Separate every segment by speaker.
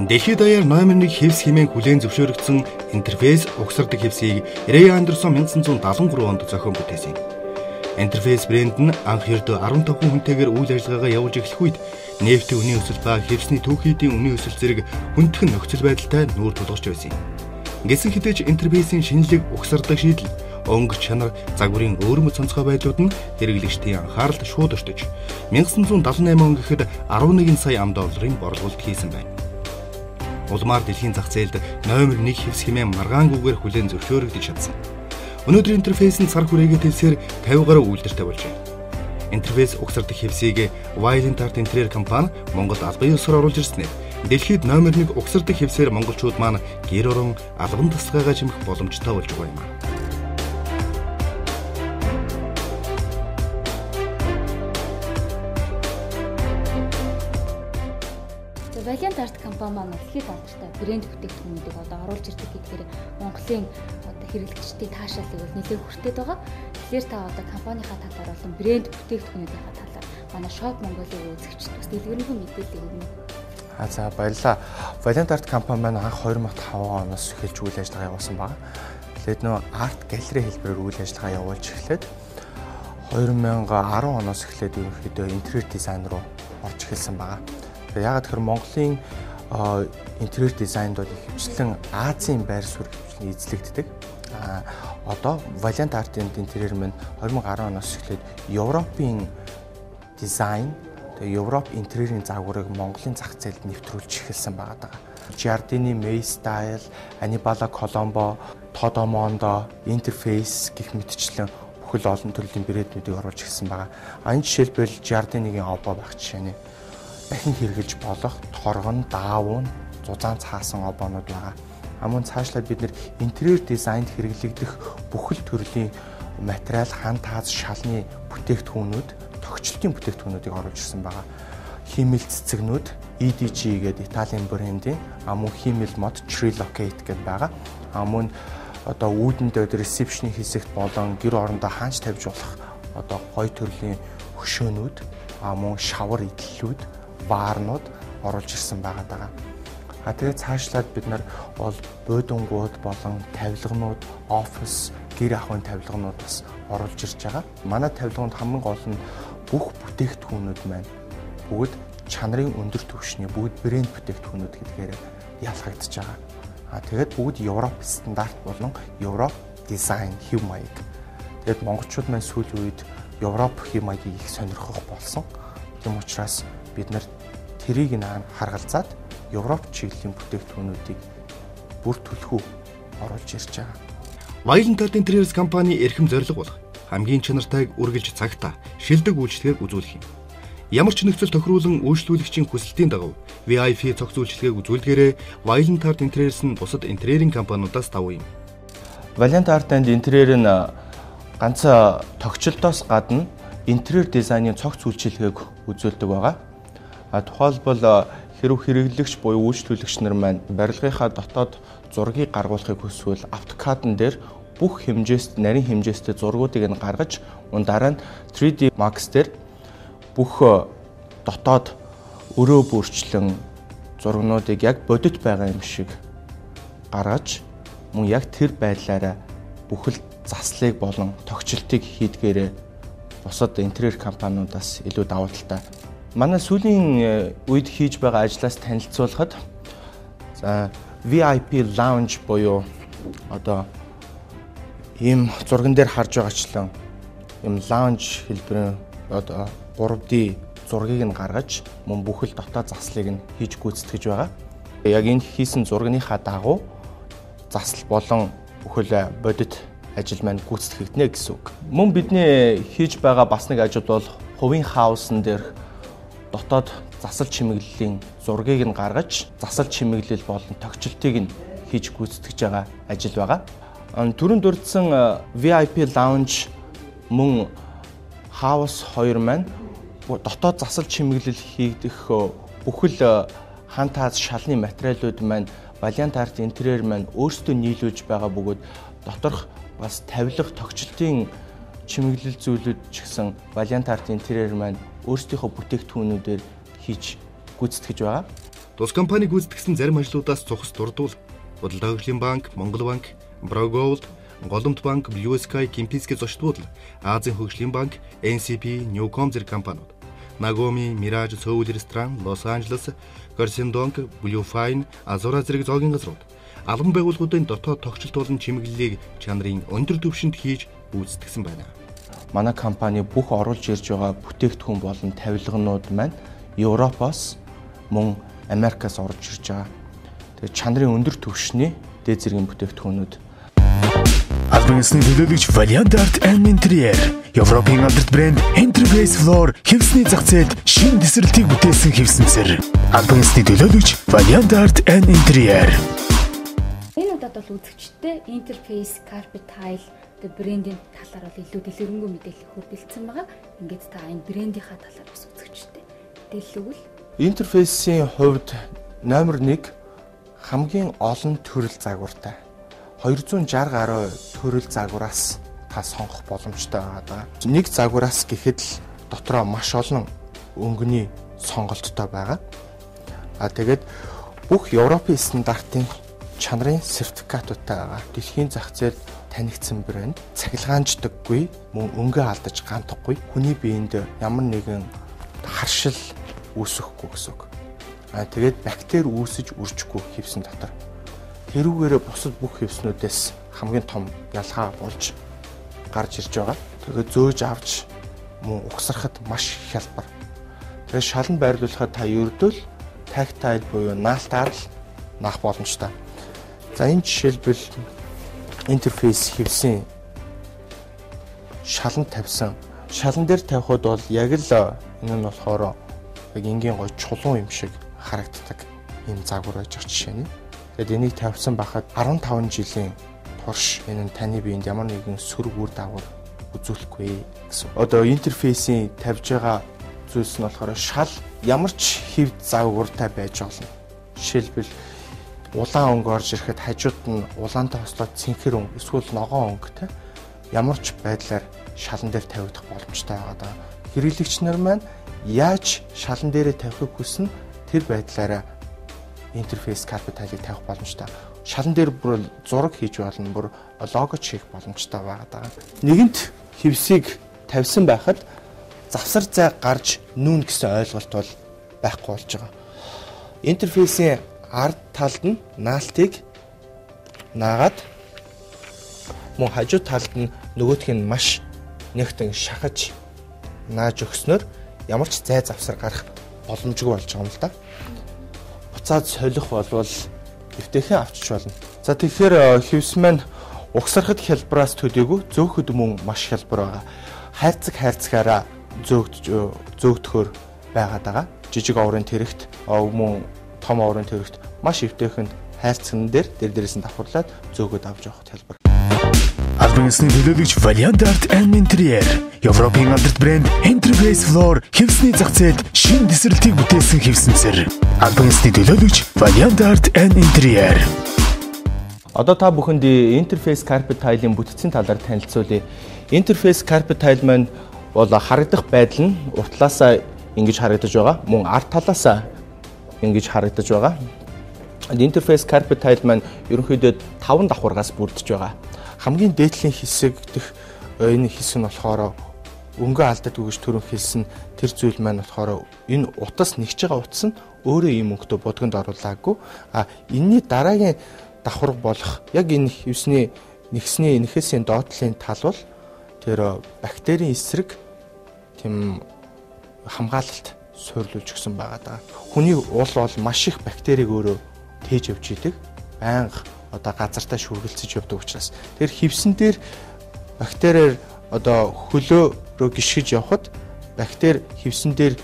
Speaker 1: Дэлхийд даяар номер 1 хэвс хэмээн хүлээн зөвшөөрөгдсөн Interface угсардаг хэвсийг Рэй Андерсон 1973 онд зохион бүтээсэн юм. Interface брэнд нь анх ердөө 15 хүнтэйгээр үйл ажиллагаагаа явуулж эхлэх үед нефтийн үнийн өсөлт ба хэвсний түүхийдийн үнийн өсөлт зэрэг хүндхэн нөхцөл байдалтай нүүр тулгарч байсан юм. Гэсэн хэдий ч Interface-ийн шинэлэг угсардаг шийдэл, өнгө чанар, загварын өөрмөц онцгой байдлууд нь хэрэглэгчдийн анхааралд шууд өртөж 1978 он гэхэд 11 сая ам долларын борлуулалт хийсэн байна. Улмаар дэлхийн зах зээлд номер 1 хэвс хэмээн маргаангүйгээр хүлээн зөвшөөрөгдөж чадсан. Өнөөдөр Interface нь цар хүрээгээ тэлсээр 50 гаруй үйлдвэртэй болжээ. Interface угсардаг хэвсийг Valiant Art Interior компани Монголд албан ёсоор оруулж ирснээр дэлхийд номер 1 угсардаг хэвсээр монголчууд маань гэр орон албан тасалгаагаа чимэх боломжтой болж байгаа юм.
Speaker 2: Valiant Art компани маань дэлхийд алдартай брэнд бүтээгдэхүүнүүдийг одоо оруулж ирдэг гэдгээр Монголын одоо хэрэглэгчдийн таашаалыг бол нэлээд хүртээд байгаа. Тэгэхээр та одоо компанийнхаа талаар болон брэнд бүтээгдэхүүнүүдийнхаа талаар манай Shop Mongolia-ийн үзэгчид бас дэлгэрэнгүй мэдээлэл өгнө.
Speaker 3: За баярлалаа. Valiant Art компани маань анх 2005 оноос эхэлж үйл ажиллагаа явуулсан байна. Тэгээд нөө арт галерей хэлбэрээр үйл ажиллагаа явуулж эхлээд 2010 оноос эхлээд ерөнхийдөө интерьер дизайн руу орж эхэлсэн байна. Яагаад тэгэхээр Монголын интерьер дизайнд бол ихэвчлэн Азийн байр суурь хвчлэн эзлэгддэг. Одоо Valiant Art Interior маань 2010 оноос эхлээд Европын дизайн, тэгээ Европ интерьерийн загварыг Монголын зах зээлд нэвтрүүлж эхэлсэн байгаа даа. Giardini, May Style, Annibale Colombo, Todo Mondo, Interface гэх мэтчлэн бүхэл олон төрлийн брэндүүдийг оруулж эхэлсэн байгаа. Энэ жишээлбэл Giardini-гийн обоо байх жишээ нэ. Дахин хэрэгжилж болох торгон, даавуун, зузаан цаасан обоонууд байгаа. Мөн цаашлаад бид нэр интерьер дизайнд хэрэглэгдэх бүхэл төрлийн материал, хан тааз, шалны бүтээгдэхүүнүүд, тогтчлтын бүтээгдэхүүнүүдийг оруулж ирсэн байгаа. Хиймэл цэцэгнүүд, EDG гэдэг Италийн брендийн, мөн хиймэл мод Trilocate гэдэг байгаа. Мөн одоо үүдэндээ ресепшны хэсэгт болон гэр орондоо хаанч тавьж болох одоо гоё төрлийн хөшөөнүүд, мөн шавар эдлэлүүд, баарнууд оруулж ирсэн байгаа даа. Тэгээд цаашлаад бид нар бол бууданнгууд болон тавилганууд, офис, гэр ахуйн тавилганууд бас оруулж ирж байгаа. Манай тавилганд хамгийн гол нь бүх бүтээгдэхүүнүүд маань бүгд чанарын өндөр түвшний бүгд брэнд бүтээгдэхүүнүүд гэдгээр ялгагдаж байгаа. Тэгээд бүгд Европ стандарт болон Европ дизайн хэв маяг. Тэгээд монголчууд маань сүүлийн үед Европ хэв маягийг их сонирхох болсон. Тийм учраас бид нар тэрийг харгалзаад Европ чиглэлийн бүтээгдэхүүнүүдийг бүр түлхүү оруулж ирж байгаа.
Speaker 1: Valiant Art Interiors компани эрхэм зорилго болох хамгийн чанартайг үргэлж цагтаа шилдэг үйлчилгээг үзүүлэх юм. Ямар ч нөхцөл тохируулан үйлчлүүлэгчийн хүсэлтийн дагуу VIP цогц үйлчилгээг үзүүлдгээрээ Valiant Art Interiors нь бусад интерьерийн компаниудаас давуу юм.
Speaker 3: Valiant Art and Interior нь ганц тогтчлолтоос гадна интерьер дизайны цогц үйлчилгээг үзүүлдэг байгаа. Тухайлбал хэрв хэрэглэгч буюу үйлчлүүлэгч нар маань барилгынхаа дотоод зургийг гаргуулахыг хүсвэл AutoCAD-н дээр бүх хэмжээст, нарийн хэмжээстэй зургуудыг нь гаргаж, дараа нь 3D Max дээр бүх дотоод өрөө бүрчлэн зургнуудыг яг бодит байгаа юм шиг гаргаж, мөн яг тэр байдлаараа бүхэл заслыг болон тогтчлтыг хийдгээрээ бусад интерьер компаниудаас илүү давуу талтай. Манай сүүлийн үед хийж байгаа ажлаас танилцуулахад за VIP lounge буюу одоо ийм зурган дээр харж байгаачлан ийм lounge хэлбэрийн одоо 3D зургийг нь гаргаж мөн бүхэл дотоод заслыг нь хийж гүйцэтгэж байгаа. Яг энэ хийсэн зургийнхаа дагуу засал болон бүхэл бодит ажил маань гүйцэтгэгдэнэ гэсэн үг. Мөн бидний хийж байгаа бас нэг ажил бол хувийн хаусан дээр дотоод засал чимэглэлийн зургийг нь гаргаж засал чимэглэл болон тогтчлтыг нь хийж гүйцэтгэж байгаа ажил байгаа. Түрүүнд дурдсан VIP lounge мөн хаус 2 маань дотоод засал чимэглэл хийгдэх бүхэл хан тааз шалны материалууд маань Valiant Art Interior маань өөрсдөө нийлүүлж байгаа бөгөөд доторх бас тавилга тогтчлтын чимэглэл зүйлүүд ч гэсэн Valiant Art Interior маань өөрсдийнхөө бүтээгдэхүүнүүдээр хийж гүйцэтгэж байгаа.
Speaker 1: Тус компани гүйцэтгэсэн зарим ажлуудаас цухас дурдвал Худалдаа хөгжлийн банк, Монгол банк, Brogold, Голомт банк, Blue Sky, Кемпински зочдууд, Азийн хөгжлийн банк, NCP, Newcom зэрэг компаниуд. Нагоми, Mirage, Сөүл ресторан, Лос Анжелес, Горсиндонг, Blue Fine, Azura зэрэг зоогийн газрууд албан байгууллагуудын дотоод тогтчлт болон чимэглэлийг чанарын өндөр түвшинд хийж гүйцэтгсэн байна.
Speaker 3: Манай компани бүх оруулж ирж байгаа бүтээгдэхүүн болон тавилганууд маань Европоос мөн Америкаас орж ирж байгаа. Тэгээд чанарын өндөр түвшний дээд зэргийн бүтээгдэхүүнүүд.
Speaker 4: Албан ёсны төлөөлөгч Valiant Art and Interior Европын алдарт брэнд Interface Floor хэвсний зах зээлд шинэ тесрэлтийг бүтээсэн хэвсэнсэр. Албан ёсны төлөөлөгч Valiant Art and Interior.
Speaker 2: Энэ удаад бол үзэгчтэй Interface Carpet Tile брендийн талаар бол илүү дэлгэрэнгүй мэдээлэл хүргэлцсэн байгаа. Ингээд та энэ брендийнхаа талаар бас үзэгчтэй мэдээлэл өгвөл.
Speaker 3: Interface-ийн хувьд номер 1 хамгийн олон төрөл загвартай. 260 гаруй төрөл загвараас та сонгох боломжтой байгаа. Нэг загвараас гэхэд л дотроо маш олон өнгөний сонголттой байгаа. А тэгээд бүх Европын стандартын чанарын сертификатуудтай байгаа. Дэлхийн зах зээлд танигдсан брэнд, цахилгаанждаггүй, мөн өнгөө алдаж гамтахгүй, хүний биед ямар нэгэн харшил үүсэхгүй гэсэн үг. А тэгээд бактери үүсэж үржихгүй хэвсэн дотор. Тэрүүгээрээ бусад бүх хэвснүүдээс хамгийн том ялгаа болж гарч ирж байгаа. Тэгээд зөөж авч мөн угсрахад маш хялбар. Тэгээд шаланд байрлуулахад та ердөө л tactile буюу наалтаар л наах боломжтой. За энэ жишээлбэл интерфейс хэвсийн шаланд тавьсан. Шалан дээр тавихад бол яг л энэ нь болохоор яг энгийн гой чулуун юм шиг харагддаг ийм загвар байж байгаа жишээ нь. Тэгэд энийг тавьсан байхад 15 жилийн турш энэ нь таны биед ямар нэгэн сөрөг үр дагавар үзүүлэхгүй гэсэн. Одоо интерфейсийн тавьж байгаа зүйлс нь болохоор шал ямар ч хэв загвартай байж болно. Жишээлбэл улаан өнгө орж ирэхэд хажууд нь улаантай хослоод цэнхэр өнгө эсвэл ногоон өнгөтэй ямар ч байдлаар шалан дээр тавигдах боломжтой байгаа даа. Хэрэглэгч нар маань яаж шалан дээрээ тавихыг хүснэ тэр байдлаараа интерфейс carpet tile-ыг тавих боломжтой. Шалан дээр бүр зураг хийж болно, бүр лого ч хийх боломжтой байгаа даа. Нэгэнт хэвсийг тавьсан байхад завсар зай гарч нүүн гэсэн ойлголт бол байхгүй болж байгаа. Интерфейсийн ард талд нь наалтыг наагаад мөн хажуу талд нь нөгөөх нь маш нэгтэн шахаж нааж өгснөөр ямар ч зай завсар гарах боломжгүй болж байгаа юм л да. Буцаад солих болвол эвтэйхэн авчиж болно. За тэгэхээр хэвс маань угсрахад хялбараас төдийгүй зөөхөд мөн маш хялбар байгаа. Хайрцаг хайрцагаараа зөөгдөхөөр байгаад байгаа. Жижиг оврын тэрэгт мөн том оврын тэрэгт маш эвтэйхэн хайрцагн дээр дээрээс нь давхарлаад зөөгөөд авч явах хялбар.
Speaker 4: Албан ёсны төлөөлөгч Valiant Art and Interior Европын алдарт брэнд Interface Floor хэвсний зах зээлд шинэ тесрэлтийг бүтээсэн хэвсэнсэр. Албан ёсны төлөөлөгч Valiant Art and Interior.
Speaker 3: Одоо та бүхэнд Interface Carpet Tile-ын бүтцийн талаар танилцуулъя. Interface Carpet Tile маань бол харагдах байдал нь уртлаасаа ингэж харагдаж байгаа. Мөн ард талаасаа ингэж харагдаж байгаа. Interface Carpet Tile маань ерөнхийдөө 5 давхаргаас бүрдэж байгаа. Хамгийн дээдлийн хэсэг дэх энэ хэсэг нь болохоор өнгөө алдагдгүй гэж түрүүн хэлсэн тэр зүйл маань болохоор энэ утас нэгж байгаа утас нь өөрөө ийм өнгөтэй будганд оруулаагүй. А энэний дараагийн давхарга болох яг энэ хэвсний нэгсний нэхэсийн доотлын тал бол тэр бактерийн эсрэг тийм хамгаалалт суйрлуулж өгсөн байгаа даа. Хүний уул бол маш их бактерийг өөрөө тээж явж идэг. Байнга одоо газартаа шүргэлцэж явдаг учраас тэр хэвсэн дээр бактериар одоо хөлөө рүү гიშгэж явхад бактери хэвсэн дээр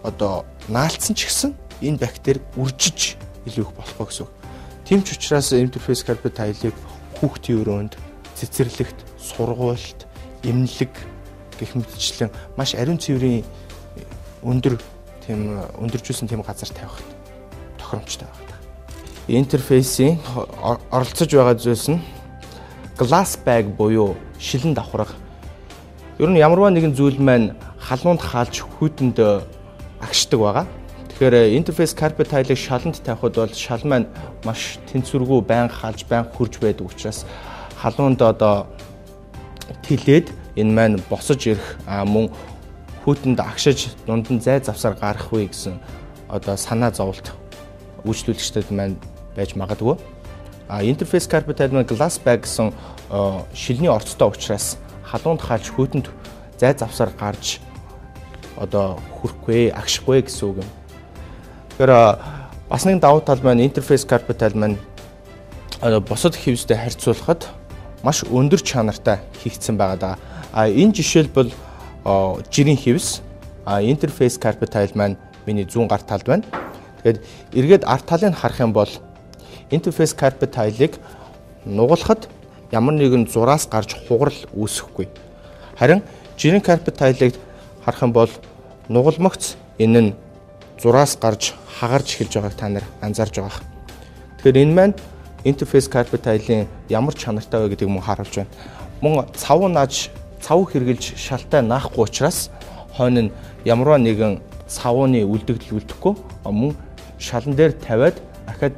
Speaker 3: одоо наалцсан ч гэсэн энэ бактери үржиж илүү их болохгүй гэсэн үг. Тийм ч учраас интерфейс carpet tile-ыг хүүхдийн өрөөнд, цэцэрлэгт, сургуульд, эмнэлэг гэх мэтчлэн маш ариун цэврийн өндөр тийм өндөржүүлсэн тийм газар тавих тохиромжтой байна. Интерфейсийн оролцож байгаа зүйлс нь glass bag буюу шилэн давхарга. Ер нь ямарваа нэгэн зүйл маань халуунд хаалж хүүтэнд агшдаг байгаа. Тэгэхээр Interface carpet tile-ыг шаланд тавихад бол шал маань маш тэнцвэргүй байнга халж, байнга хурж байдаг учраас халуунд одоо тэлээд энэ маань босож ирэх, мөн хүүтэнд агшиж дунд нь зай завсаар гарах вэ гэсэн одоо санаа зовлт үйлчлүүлэгчдэд маань байж магадгүй. Interface carpet tile маань glass bag гэсэн шилний орцтой учраас халуунд халж хүүтэнд зай завсаар гарч одоо хүрэхгүй, агшихгүй гэсэн үг юм. Тэгэхээр бас нэг давуу тал маань Interface carpet tile маань бусад хивстэй харьцуулахад маш өндөр чанартай хийгдсэн байгаа даа. Энэ жишээлбэл жирийн хивс, Interface carpet tile маань миний зүүн гар талд байна. Тэгэхээр эргээд ард талыг харах юм бол Interface carpet tile-ыг нугалахад ямар нэгэн зураас гарч хугарал үүсэхгүй. Харин жирийн carpet tile-ыг харах юм бол нугалмагц энэ нь зураас гарч хагарч эхэлж байгааг та нар анзаарж байгаа. Тэгэхээр энэ маань Interface carpet tile-ын ямар чанартай вэ гэдгийг мөн харуулж байна. Мөн цав нааж, цав хэрглэж шалтай наахгүй учраас хойно нь ямарваа нэгэн цавууны үлдэгдэл үлдэхгүй, мөн шалан дээр тавиад ахаад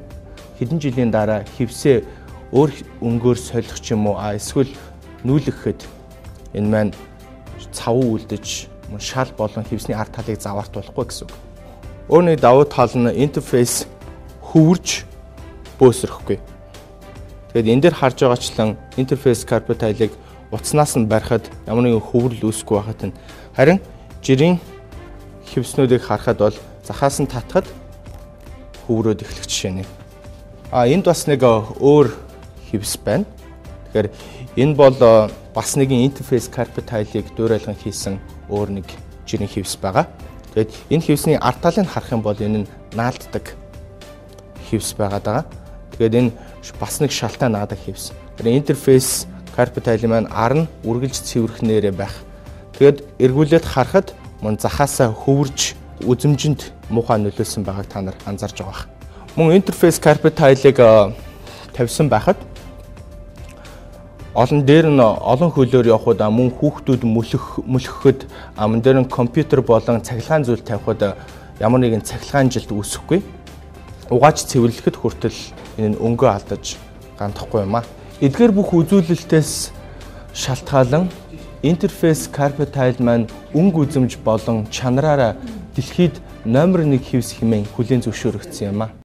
Speaker 3: хэдэн жилийн дараа хивсээ өөр өнгөөр солих ч юм уу, эсвэл нүүлгэхэд энэ маань цавуу үлдэж мөн шал болон хивсний ард талыг заваартуулахгүй гэсэн үг. Өөр нэг давуу тал нь Interface хөвөрж бөөсөрөхгүй. Тэгээд энэ дээр харж байгаачлан Interface carpet tile-ыг утаснаас нь барихад ямар нэгэн хөврөл үүсэхгүй байхад нь, харин жирийн хивснүүдийг харахад бол захаас нь татхад хөврөөд эхлэх жишээ нэ. Энд бас нэг өөр хивс байна. Тэгэхээр энэ бол бас нэгэн Interface carpet tile-ыг дуурайлган хийсэн өөр нэг жирийн хивс байгаа. Тэгээд энэ хивсний ард талыг харах юм бол энэ нь наалддаг хивс байгаа даа. Тэгээд энэ бас нэг шалтай наадаг хивс. Тэгэхээр Interface carpet tile маань ар нь үргэлж цэвэрхнээрээ байх. Тэгээд эргүүлээд харахад мөн захаасаа хөвөрж үзэмжинд муухай нөлөөлсөн байгааг та нар анзаарч байгаа. Мөн Interface carpet tile-ыг тавьсан байхад олон дээр нь олон хөлөөр явхад, мөн хүүхдүүд мөлөхөд, мөн дээр нь компьютер болон цахилгаан зүйл тавихад ямар нэгэн цахилгаан жилт үүсэхгүй. Угааж цэвэрлэхэд хүртэл энэ нь өнгөө алдаж гандахгүй юм а. Эдгээр бүх үзүүлэлтээс шалтгаалan Interface carpet tile маань өнгө үзэмж болон чанараараа дэлхийд номер 1 хивс хэмээн хүлээн зөвшөөрөгдсөн юм а.